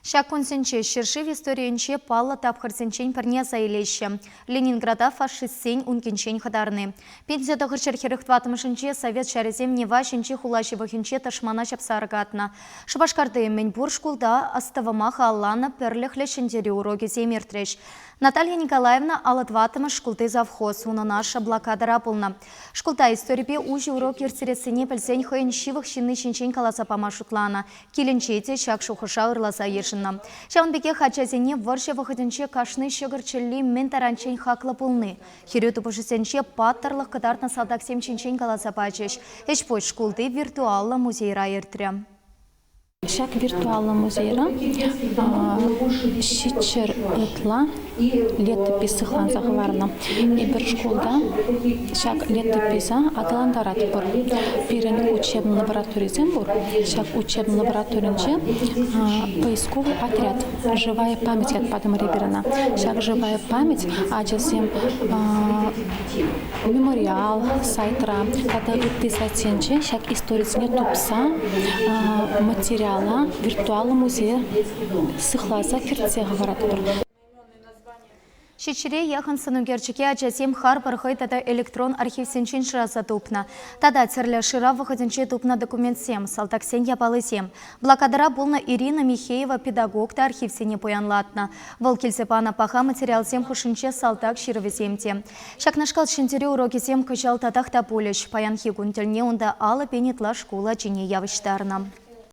Ҫак кунсенче ҫӗршыв историйӗнче паллӑ тапхӑрсенчен пӗрне аса илеҫҫӗ. Ленинграда фашистсен ункинчен хӑтарни. 1944-мӗшӗнче совет ҫарӗсем Нева ҫинчи хула ҫывӑхӗнче тӑшмана ҫапса аркатнӑ. Шупашкарти мӗнпур шкулта астӑвӑма халалланӑ пӗрлӗхлӗ ҫӗнтерӳ урокӗсем иртрӗҫ. Наталья Николаевна 54-мӗш шкулти завхоз, унӑн ашшӗ блокадӑра пулнӑ. Шкулта историпе уҫӑ урок ирттерессине пӗлсен хӑйӗн ҫывӑх ҫынни ҫинчен каласа пама шутланӑ. Килӗнче те ҫак шухӑша ырласа йышӑннӑ. Ҫавӑн пекех ачасене вӑрҫӑ вӑхӑтӗнче кашни ҫӑкӑр чӗлли мӗн таранччен хаклӑ пулни, хӗрӳ тупӑшусенче паттӑрлӑх кӑтартнӑ салтаксем ҫинчен каласа пачӗҫ. Ӗҫ-пуҫ шкулти виртуаллӑ музейра иртрӗ. Ҫак виртуаллӑ музейра 700 ытла летопись сыхланса хӑварнӑ. Эпир шкулта ҫак летописа аталантаратпӑр. Пирӗн учебный лабораторисем пур. Ҫак учебный лабораторинче поисковый отряд «Живая память» ят патӑмӑр эпир ӑна. Ҫак «Живая память» ачасем мемориал сайтра тата ытти сайтсенче ҫак историсене тупса материала виртуаллӑ музее сыхласа кӗртсе хӑваратпӑр. Ҫиччӗре яхӑн сӑнӳкерчӗке ачасем харпӑр хӑй тата электрон архивсенчен шыраса тупнӑ. Тата тӗрлӗ шырав вӑхӑтӗнче тупнӑ документсем, салтаксен япалисем. Блокадӑра пулнӑ Ирина Михеева педагог та архивсене пуянлатнӑ. Вӑл килсе панӑ паха материалсем хушшинче салтак ҫырӑвӗсем те. Ҫакнашкал ҫӗнтерӳ урокӗсем кӑҫал татах та пулӗҫ. Паянхи кун тӗлне унта 50 пин ытла шкул ачине явӑҫтарнӑ.